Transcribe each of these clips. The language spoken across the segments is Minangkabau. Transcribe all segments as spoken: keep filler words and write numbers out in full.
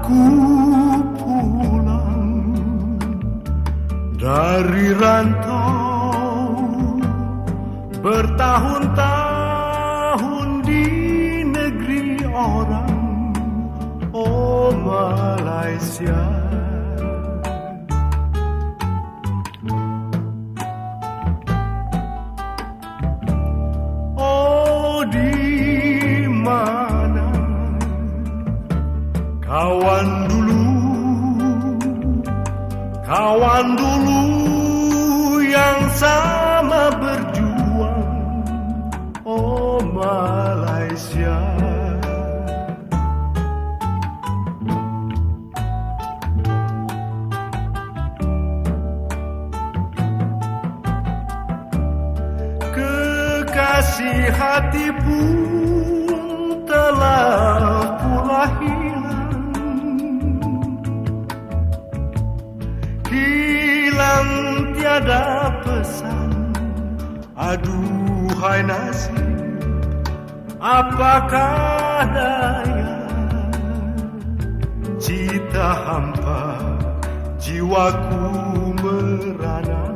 Ku pulang dari rantau, bertahun-tahun di negeri orang, oh Malaysia. Oh, di mana kawan dulu, kawan dulu yang sama berjuang, oh Malaysia. Kekasih hati pun telah pula hilang. Hilang tiada pesan. Aduhai nasib, apakah daya, cita hampa, jiwaku merana.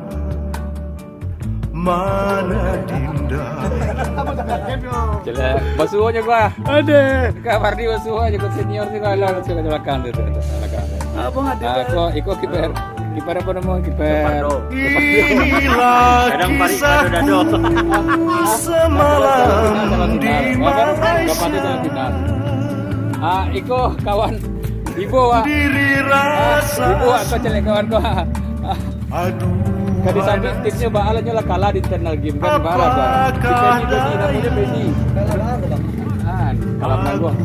Mana Dinda? Jelek. Basuo nyo gua. Ade. Kak Fardi basuo aja, kau senior sih, kau alah, kau belakang tu, tu, tu, belakang. Abang ada. Ah, kau, iko kiper. Kiper apa nama? Kiper. Inilah kisahku semalam di Malaysia. Ah, iko kawan Ibo, ah. Diri rasa. Ibo, ah, kau jelek kawan kau, ah. Aduh. Kadi sampai timnyo baa lah, nyo lah kalah di internal game kan, baa lah, baa. Si Pedi, Pedi, namonyo Pedi. Kan, kalah menang gua.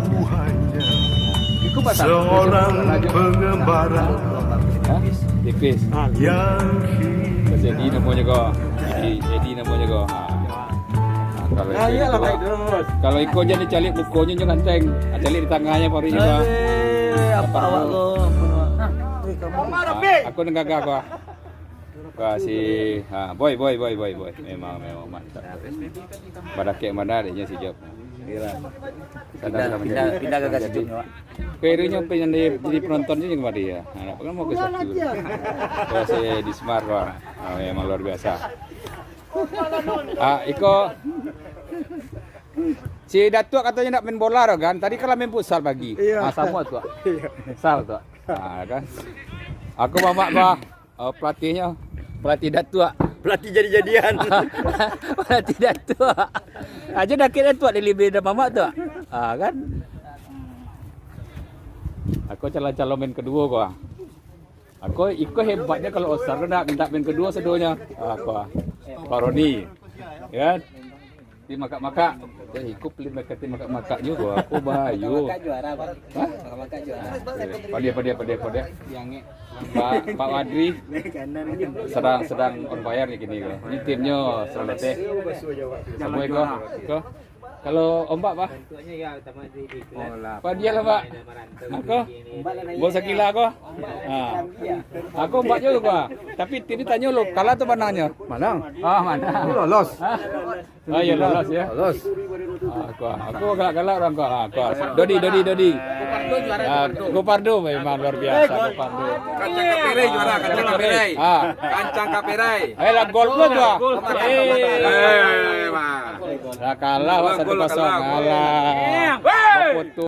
Iku pasal seorang pengembara. Hah? Tipis. Yang Edi namonyo gua. Edi, Edi namonyo gua. Ah. Nah, kalau Ah, Edi iyalah, gua, baik terus. Kalau iko jan dicaliak mukonyo, nyo ganteng. Ah, caliak di tangahnyo, baru ibo. Eh, apa awak lo? Ampun, Wak. Nah, eh, kamu. Ah, aku nang gagah gua. Wah, si, ha, boy, boy, boy, boy, boy. Memang, memang mantap. Badakek mana adanya si Job. Gila. Sadang Pindah, sama pindah, jadi. Pindah ke Jadi, Kasih Job, Wak. Kerinyo penyanyi, jadi penonton je kemari ya. Ha, nak pengen mau ke satu. Wah, si Dismar, wah. Ha, memang luar biasa. Ah, iko. Si Datuak katonyo nak main bola tu kan. Tadi kan lah main futsal pagi. Iya. Ah, samo tu. Iya. Futsal tu. Ah, kan. Aku mamak bah. Oh, pelatihnyo, pelatih Datuak. Pelatih jadi-jadian. Pelatih Datuak. Aja dakek Datuak dilibih dah mamak tu. Ah, kan? Aku calon-calon main kedua gua. Aku iko hebatnyo kalau Osar tu nak minta main kedua sadonyo. Ah, aku. Pak Roni. Ya kan? Tim makak-makak. Eh, iko pelit mereka tim makak-makak juo, aku bahayo. Makak-makak juara, Bang. Hah? Makak-makak juara. Padiah, padiah, padiah, padiah. Yang Pak, Pak Wadri sedang, sedang on fire ni kini ko. Ini timnyo sedang leteh. Samo iko, iko. Kalau ombak, Pak? Padiah lah, Pak. Ako? Bos Akila ko? Ha. Ako ombak juo ko. Tapi tadi tanyo lo, kalah atau manangnyo? Manang. Ah, manang. Lolos. Hah? Oh, iyo, lolos, yo. Lolos. Ah, ako, ako galak-galak urang ko. Ah, ako. Dodi, Dodi, Dodi. Ah, Gopardo memang luar biasa, Gopardo. Kancang Kaperai juara, Kancang Kaperai. Ah. Kancang Kaperai. Eh, lah gol pulo tu, ah. Eh, mah. Lah kalah, Wak, satu kosong. Kalah. Bafoto.